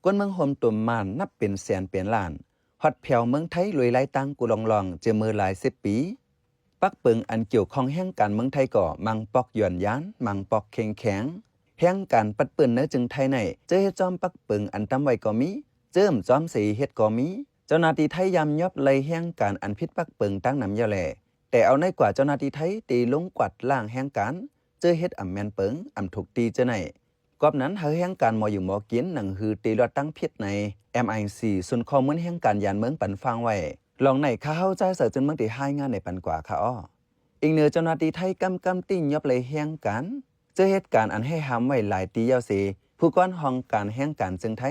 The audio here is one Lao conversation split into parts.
ຄົນເມືອງໂຮມຕຸມມານນັບເປັນແສນເປັນລ້ານ ຮອດແຜ່ວເມືອງໄທໂລຍລາຍຕ່າງກູ່ລ່ອງໆ ເຈີມືຫຼາຍສິບປີ. ປັກເປິງອັນກ່ຽວຂ້ອງແຮງການເມືອງໄທກໍມັງປອກຢວນຢານ, ມັງປອກເຄັ່ງແຂງ. ແຮງການປັດປືນໃນເຈີໄທໃນ ເຈີເຮັດຈອມປັກເປິງອັນຕຳໄວ້ກໍມີ, ເຈີມຈອມເສເຮັດກໍມີ. ເຈົ້າໜ້າທີ່ໄທຢ່າມຍອບໄລ່ແຮງການອັນຜິດປັກເປິງຕ່າງນຳຢ່າແລ, ແຕ່ເອົາໃນກວ່າເຈົ້າໜ້າທີ່ໄທເຕລົງກວາດລ້າງແຮງການ ເຈີເຮັດອຳແມ່ນເປິງ, ອຳຖືກທີ່ເຈີໃນ. ກອບນັ້ນ ໃຫ້ແຮງການໝໍຢູ່ໝໍກິນ ໜັງຮືເຕລອດຕັ້ງຜິດໃນ ເອັມໄອຊີ ສູນຂໍ້ມູນແຮງການຢານເມືອງປັນຟັງໄວ້. ລອງໃນຂ້າເຮົາ ຈ່າຍສາຍເຈີນເມືອງ ທີ່ຮາຍງານໃນປັນກວ່າຄ່າອໍ. ອີງເໜືອເຈົ້າໜ້າທີ່ໄທກຳກຳຕິຍອບໄລ່ແຮງການ ເຈີເຮັດການອັນໃຫ້ຫ້າມໄວ້ຫຼາຍຕີຍາວເສ, ຜູ້ກ້ອນຫ້ອງການແຮງການເຈີໄທ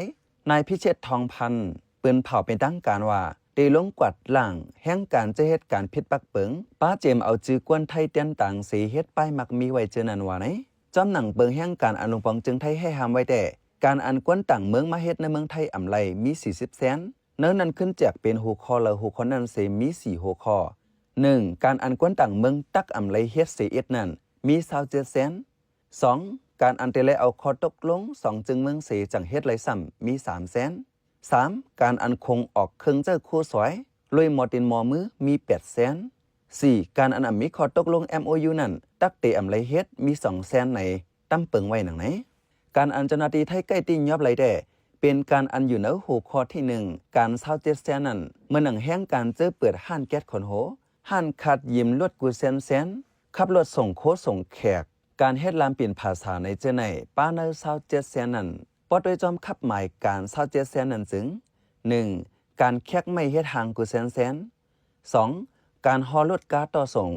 ນາຍພິເຊດ ທອງພັນ ເປີນເຜົາເປັນທາງການວ່າ ເຕລົງກວາດລ້າງແຮງການເຈີເຮັດການຜິດປັກເປິງ, ປະເຈີມເອົາຈື່ກວນໄທຕຽນຕ່າງເສເຮັດປ້າຍມັກມີໄວ້ເຈີນັ້ນວ່າໃນ. ຈອມໜັງເປິງແຮງການອັນຫຼົງປອງເຈີໄທໃຫ້ຫ້າມໄວ້ແຕ່ ການອັນກວນຕ່າງເມືອງມາເຮັດໃນເມືອງໄທອຳໄລມີສີ່ສິບແສນ. ໃນນັ້ນຂຶ້ນແຈກເປັນຫົວຂໍ້ລະຫົວຂໍ້ນັ້ນເສມີສີ່ຫົວຂໍ້. ໜຶ່ງ ການອັນກວນຕ່າງເມືອງຕັກອຳໄລເຮັດເສເອັດນັ້ນມີຊາວເຈັດແສນ. ສອງ ການອັນເຕໄລເອົາຂໍ້ຕົກລົງສອງເຈີເມືອງເສຈັ່ງເຮັດໄລຊ້ຳມີສາມແສນ. ສາມ ການອັນຄົງອອກເຄື່ອງໃຊ້ໂຄສອຍ ໂລຍໝໍຕີນໝໍມືມີແປດແສນ. ສີ່ ການອັນອຳມີຂໍ້ຕົກລົງ ເອັມໂອຢູ ນັ້ນ ຕັກເຕອຳໄລເຮັດມີສອງແສນໃນ ຕຳເປິງໄວ້ໜັງໃນ. ການອັນເຈົ້າໜ້າທີ່ໄທໃກ້ຕິຍອບໄລ່ແຕ່ ເປັນການອັນຢູ່ໃນຫົວຂໍ້ທີໜຶ່ງ ການຊາວເຈັດແສນນັ້ນ ເໝືອນໜັງແຮງການເຈີເປີດຮ້ານແກັດຂົນໂຮ, ຮ້ານຂັດຍິມລົດກູ່ແສນແສນ, ຂັບລົດສົ່ງໂຄສົ່ງແຂກ, ການເຮັດລາມປິ່ນຜາສາໃນເຈີໃນ ປະໃນຊາວເຈັດແສນນັ້ນ. ປະໂດຍຈອມຂັບໝາຍການຊາວເຈັດແສນນັ້ນຈຶ່ງ ໜຶ່ງ ການແຄກໄມ້ເຮັດຮ່າງກູ່ແສນແສນ. ສອງ ການຫໍ່ລົດກາຕໍ່ສົ່ງ.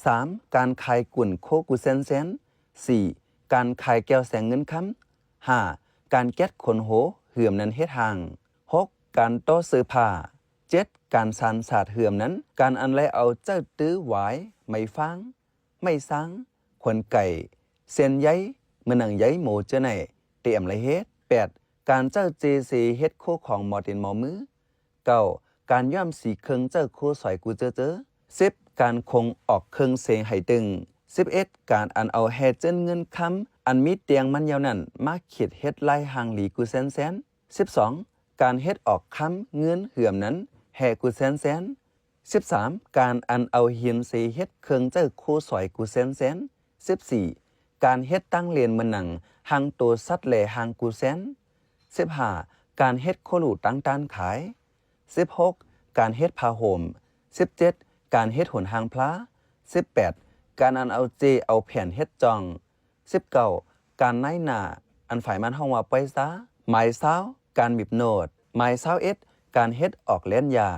ສາມ ການຂາຍກຸນໂຄກູ່ແສນແສນ. ສີ່ ການຂາຍແກ້ວແສງເງິນຄຳ. ຫ້າ ການແກັດຂົນໂຮເຫືອມນັ້ນເຮັດຮ່າງ. ຫົກ ການຕໍ່ເສື້ອຜ້າ. ເຈັດ ການສານສາດເຫືອມນັ້ນ ການອັນໄລເອົາເຈົ້າຕື້ຫວາຍ, ໄມ້ຟາງ, ໄມ້ຊາງ, ຂົນໄກ່, ເສັ້ນໃຍ, ເໝືອນໜັງໃຍໝູເຈີໃນ ເຕອຳໄລເຮັດ. ແປດ ການເຈົ້າເຈເສເຮັດໂຄຂອງໝໍຕີນໝໍມື. ເກົ້າ ການຍ້ອມສີເຄື່ອງເຈົ້າໂຄສອຍກູ່ເຈີເຈີ. ສິບ ການຄົງອອກເຄື່ອງເສໄຫຕຶງ. ສິບເອັດ ການອັນເອົາແຮ່ເຈີນເງິນຄຳ ອັນມີຕຽງມັນຍາວນັ້ນ ມາຂິດເຮັດລາຍຮ່າງຫຼີກູ່ແສນແສນ. ສິບສອງ ການເຮັດອອກຄຳເງິນເຫືອມນັ້ນ ແຮ່ກູ່ແສນແສນ. ສິບສາມ ການອັນເອົາຫີນເສເຮັດເຄື່ອງໃຊ້ໂຄສອຍກູ່ແສນແສນ. ສິບສີ່ ການເຮັດຕັ້ງເລນເໝືອນໜັງຮ່າງໂຕສັດແລຮ່າງກູ່ແສນ. ສິບຫ້າ ການເຮັດໂຄຫຼູຕັ້ງຕ້ານຂາຍ. ສິບຫົກ ການເຮັດຜ້າຫົ່ມ. ສິບເຈັດ ການເຮັດຫົນຮ່າງພລາ. ສິບແປດ ການອັນເອົາເຈເອົາແຜ່ນເຮັດຈ່ອງ. ສິບເກົ້າ ການນາຍໜ້າ ອັນຝາຍມັນຮ້ອງວ່າປ່ອຍຊາ. ໝາຍຊາວ ການບີບໂນດ. ໝາຍຊາວເອັດ ການເຮັດອອກແລ່ນຢາ.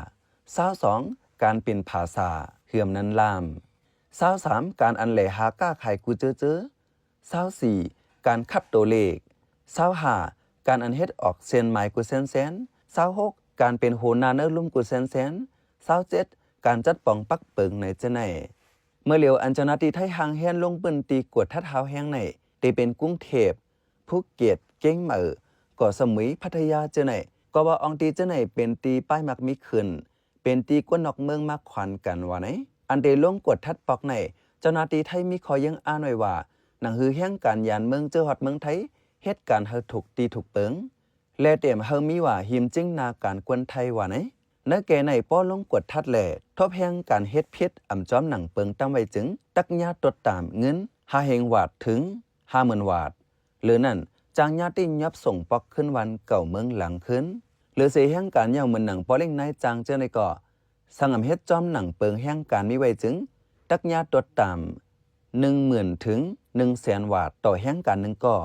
ຊາວສອງ ການປິ່ນຜາສາ ເຫືອມນັນລາມ. ຊາວສາມ ການອັນແລຫາຄ້າຂາຍກູ່ເຈີເຈີ. ຊາວສີ່ ການຂັບໂຕເລກ. ຊາວຫ້າ ການອັນເຮັດອອກເສັ້ນໝາຍກູ່ແສນແສນ. ຊາວຫົກ ການເປັນຫົວໜ້າໃນລຸ່ມກູ່ແສນແສນ. ຊາວເຈັດ ການຈັດປອງປັກເປິງໃນເຈີໃນ. ເມື່ອຫຼຽວອັນເຈົ້າໜ້າທີ່ໄທຫ່າງແຮ່ນລົງພື້ນທີ່ກວດທັດຮາວແຮງໃນ ເຕເປັນກຸງເທບ, ພູເກັດ, ກຽງໃໝ່, ເກາະສະໝຸຍ, ພັດທະຍາເຈີໃນ ກໍວ່າອອງຕີເຈີໃນເປັນທີ່ປ້າຍມັກມີຂຶ້ນ, ເປັນທີ່ຄົນນອກເມືອງມາຂວັນກັນວ່າໃນ. ອັນເຕລົງກວດທັດປອກໃນ ເຈົ້າໜ້າທີ່ໄທມີຂໍ້ເຢີ້ງອ້ານໄວ້ວ່າ ໜັງຮືແຮງການຢານເມືອງເຈີຮອດເມືອງໄທ ເຮັດການໃຫ້ຖືກທີ່ຖືກເປິງ ແລະ ຕຽມໃຫ້ມີວ່າຫີມຈິງໜ້າການກວນໄທວ່າໃນ. ໃນແກ່ໃນ ປໍລົງກວດທັດ ແລະ ທົບແຮງການເຮັດຜິດອຳຈອມໜັງເປິງຕຳໄວ້ຈຶ່ງ ຕັກຍາຕົດຕາມເງິນຫ້າແສນວາດເຖິງຫ້າໝື່ນວາດ. ເຫຼືອນັ້ນ ຈ້າງຍາຕິຍອບສົ່ງປອກຄືນວັນເກົ່າເມືອງຫຼັງຄືນ. ເຫຼືອເສແຮງການເຍົາເໝືອນໜັງ ປໍເລັ່ງນາຍຈ້າງເຈີໃນກໍ ສັງອຳເຮັດຈອມໜັງເປິງແຮງການມີໄວ້ຈຶ່ງ ຕັກຍາຕົດຕາມໜຶ່ງໝື່ນເຖິງໜຶ່ງແສນວາດຕໍ່ແຮງການໜຶ່ງກໍ.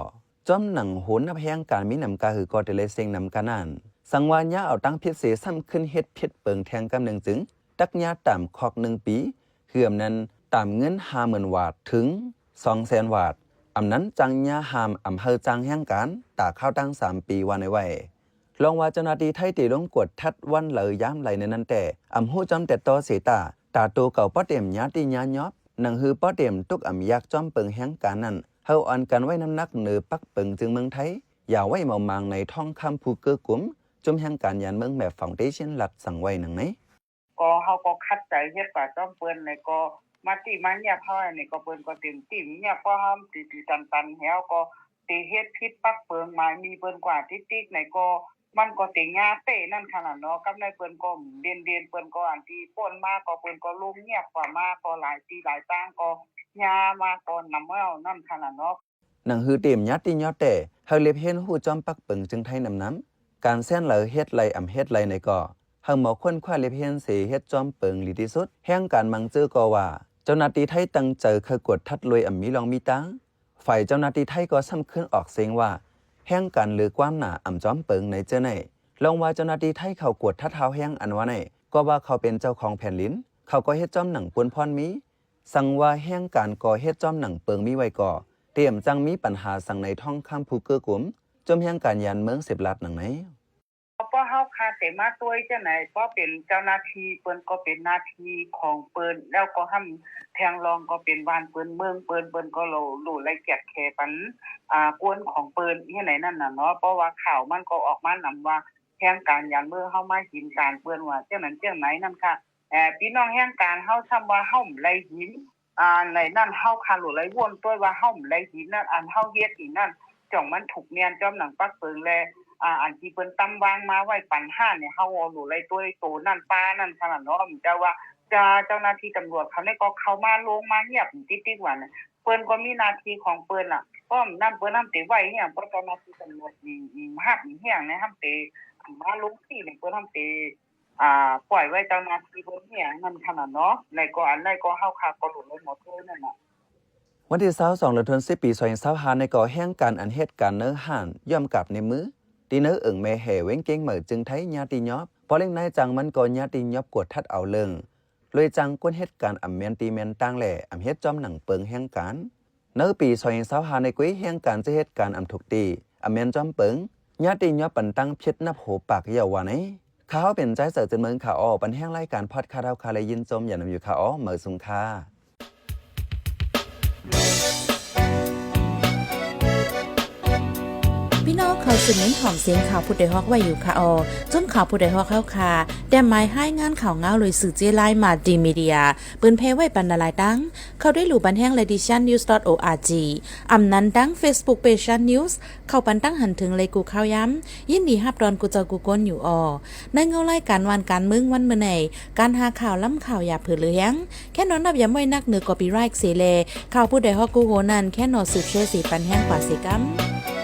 ຈອມໜັງໂຫນນັບແຮງການມີນຳກາຫືອກໍເຕເລເຊັງນຳການັ້ນ. ສັງວ່າຍາເອົາຕັ້ງຜິດເສຊ້ຳຂຶ້ນເຮັດຜິດເປິງແທງກຳໜຶ່ງຈຶ່ງ ຕັກຍາຕາມຄອກໜຶ່ງປີ ເຫືອມນັ້ນຕາມເງິນຫ້າໝື່ນວາດເຖິງສອງແສນວາດ. ອຳນັ້ນຈ້າງຍາຫ້າມອຳເຮົາຈ້າງແຮງການ ຕາຄາວຕັ້ງສາມປີວ່າໃນໄວ້. ລອງວ່າເຈົ້າໜ້າທີ່ໄທທີ່ລົງກວດທັດວັນໃດຍາມໃດໃນນັ້ນແຕ່ ອຳຮູ້ຈອມແຕ່ຕໍ່ເສຕາ ຕາໂຕເກົ່າປໍເຕັມຍາຕິຍາຍອບ ໜັງຮືປໍເຕັມຕົກອຳຢາກຈອມເປິງແຮງການນັ້ນ ເຮົາອ່ອນກັນໄວ້ນ້ຳໜັກເໜີປັກເປິງຈຶ່ງເມືອງໄທ ຢ່າໄວ້ເມົາມາງໃນທ້ອງຄຳຜູ້ເກີກກຸ່ມ ຈຸມແຮງການຍານເມືອງແມບຟາວເດເຊັນລັດສັງໄວ້ໜັງໃນ. ກໍເຮົາກໍຂັດໃຈເຮັດການຈອມເພິ່ນນີ້ ກໍມາຕິມາຍຽບເຮົາອັນນີ້ ກໍເພິ່ນກໍເຕັມທີ່ຍຽບ ເພາະເຮົາຕິຕິຕັນຕັນແຮວ ກໍ ຕິເຮັດຜິດປັກເປິງໝາຍມີເພິ່ນກວ່າຕິກໆໃນກໍ ມັນກໍເຕັງຍາເຕະນັ້ນຂະໜາດເນາະ ກັບໃນເພິ່ນກໍເດັ່ນໆ ເພິ່ນກໍອັນທີ່ປົນມາກໍເພິ່ນກໍລົງງຽບກວ່າມາກໍຫຼາຍຕີຫຼາຍຕາງກໍຍາມາກ່ອນນຳເອົານັ້ນຂະໜາດເນາະ. ໜັງສືຕຽມຍາຕິຍອບແຕ່ ໃຫ້ເລັບເຫັນຮູ້ຈອມປັກເປິງຈຶ່ງໄທນຳນຳ ການແຊນໄຫຼເຮັດໄລອຳເຮັດໄລໃນກໍ ໃຫ້ໝໍຄົ້ນຄວ້າເລັບເຫັນເສເຮັດຈອມເປິງຫຼີທີ່ສຸດ. ແຮງການມັງຈື່ກໍວ່າ ເຈົ້າໜ້າທີ່ໄທຕັ້ງໃຈເຂົ້າກວດທັດໂດຍອຳມີລ່ອງມີຕາງ. ຝ່າຍເຈົ້າໜ້າທີ່ໄທກໍຊ້ຳຄືນອອກເສຍງວ່າ ແຮງການຫຼືກວ້າມໜ້າອຳຈອມເປິງໃນເຈີໃນ ລອງວ່າເຈົ້າໜ້າທີ່ໄທເຂົ້າກວດທັດຮາວແຮງອັນວ່າໃນ ກໍວ່າເຂົາເປັນເຈົ້າຂອງແຜ່ນດິນ ເຂົາກໍເຮັດຈອມໜັງປຸນພອນມີ ສັງວ່າແຮງການກໍເຮັດຈອມໜັງເປິງມີໄວ້ກໍ ຕຽມຈັ່ງມີປັນຫາສັງໃນທ້ອງຄຳຜູ້ເກີ້ກຸມ ຈົມແຮງການຍານເມືອງເສບລາດໜັງໃນ. ເພາະເຮົາຄາເສມາຕົວຈັ່ງໃດ ເພາະເປັນເຈົ້າໜ້າທີ່ເພິ່ນກໍເປັນໜ້າທີ່ຂອງເພິ່ນ ແລ້ວກໍຫ້ຳແທງລອງກໍເປັນບ້ານເພິ່ນເມືອງເພິ່ນ ເພິ່ນກໍໂລ ໂລໄລກຽດແຄປັນ ອ່າ ກວນຂອງເພິ່ນເຮັດໃດນັ້ນນະເນາະ ເພາະວ່າຂ່າວມັນກໍອອກມານຳວ່າ ແຮງການຍານເມືອງເຮົາມາກິນການເພິ່ນວ່າຈັ່ງນັ້ນຈັ່ງໃດນັ້ນຄ່ະ. ເອີ ພີ່ນ້ອງແຮງການເຮົາຊ້ຳວ່າເຮົາບໍ່ໄດ້ຍິນ ອ່າ ໃນນັ້ນເຮົາຄາໂລໄລວນຕົວວ່າເຮົາບໍ່ໄດ້ຍິນນັ້ນ ອັນເຮົາເຮັດອີກນັ້ນ ຈ່ອງມັນຖືກແມ່ນຈອມໜັງປັກເປິງແລ ອ່າ ອັນທີ່ເພິ່ນຕຳວາງມາໄວ້ປັນຫ້ານີ້ ເຮົາບໍ່ໂລໄລຕົວໂຕນັ້ນປານັ້ນຂະໜາດເນາະ. ແຕ່ວ່າຈະ ເຈົ້າໜ້າທີ່ຕຳຫຼວດເຂົານີ້ກໍເຂົ້າມາລົງມາງຽບຕິດໆວ່າ ເພິ່ນກໍມີໜ້າທີ່ຂອງເພິ່ນລະ ເພາະນັ້ນເພິ່ນນຳແຕ່ໄວ້ຫຍັງ ເພາະເຈົ້າໜ້າທີ່ຕຳຫຼວດນີ້ຮັບອີ່ຫຍັງໃນນຳແຕ່ມາລົງທີ່ນີ້ ເພິ່ນນຳແຕ່ ອ່າ ປ່ອຍໄວ້ເຈົ້າໜ້າທີ່ເພິ່ນເຮັດຫຍັງນັ້ນຂະໜາດເນາະ. ໃນກໍອັນໃດກໍເຮົາຄາກໍລົງໄດ້ໝົດເລີຍນັ້ນນະ. ວັນທີຊາວສອງ ເດືອນສິບ ປີສອງພັນຊາວຫ້າ ໃນກໍແຮງການອັນເຮັດການໃນຮ້ານຍ້ອມກາບໃນມື ທີ່ໃນເອີ່ງແມ່ແຮ່ ແຂວງກຽງໃໝ່ ຈຶ່ງໄທຍາດຕິຍອບ ພໍເລັງນາຍຈ້າງມັນກໍຍາດຕິຍອບກວດທັດເອົາເລື່ອງ ໂດຍຈ້າງຄົນເຮັດການອຳແມ່ນຕີແມ່ນຕ່າງແລ ອຳເຮັດຈອມໜັງເປິງແຮງການ. ໃນປີສອງພັນຊາວຫ້າ ໃນກຸ້ຍແຮງການຈະເຮັດການອຳທຸກຕີ ອຳແມ່ນຈອມເປິງ ຍາດຕິຍອບປັນຕັ້ງຜິດນັບໂຫປາກເຍົາວ່າໃນ. ຂ້າເຮົາເປັນໃຈເສີດເຈີນເມືອງ ຂ້າອໍ ປັນແຮງລາຍການພອດຄາດເຮົາຄາ ແລະ ຍິນຊົມຢານນຳຢູ່ ຂ້າອໍ ໝາຍສຸງຄ່າ. ພີ່ນ້ອງເຂົ້າສູ່ເມັນຫອມສຽງຂ່າວຜູ້ໃດຮອກໄວ້ຢູ່ ຂ້າອໍ ຈຸ້ມຂ່າວຜູ້ໃດຮອກເຮົາຄ່າ ແຕ້ມໝາຍຮາຍງານຂ່າວງາວໂດຍສື່ເຈ້ລາຍ Multimedia ເປີນແຜ່ໄວ້ປັນຫຼາຍໆຕັ້ງ ເຂົ້າໄດ້ຫຼູ່ບັນແຮງ Ladition News dot org ອຳນັ້ນທັງ Facebook Page Shan News ເຂົ້າປັນຕັ້ງຫັນເຖິງໄລກູ່ຂ່າວຍາມ ຍິນດີຮັບຕ້ອນກູ່ເຈົ້າກູ່ຄົນຢູ່ ອ. ໃນເງົາລາຍການຫວ່ານການເມືອງວັນມື້ໃນ ການຫາຂ່າວລ້ຳຂ່າວຢ່າເຜີເຫຼືອແຮງ ແຄນນອນອນນັບຢາມໄວ້ນັກເໜືອ copyright ເສແລ ຂ່າວຜູ້ໃດຮອກກູ່ໂຮນັ້ນ ແຄນນອສືບແຊເສປັນແຮງກວ່າເສກຳ.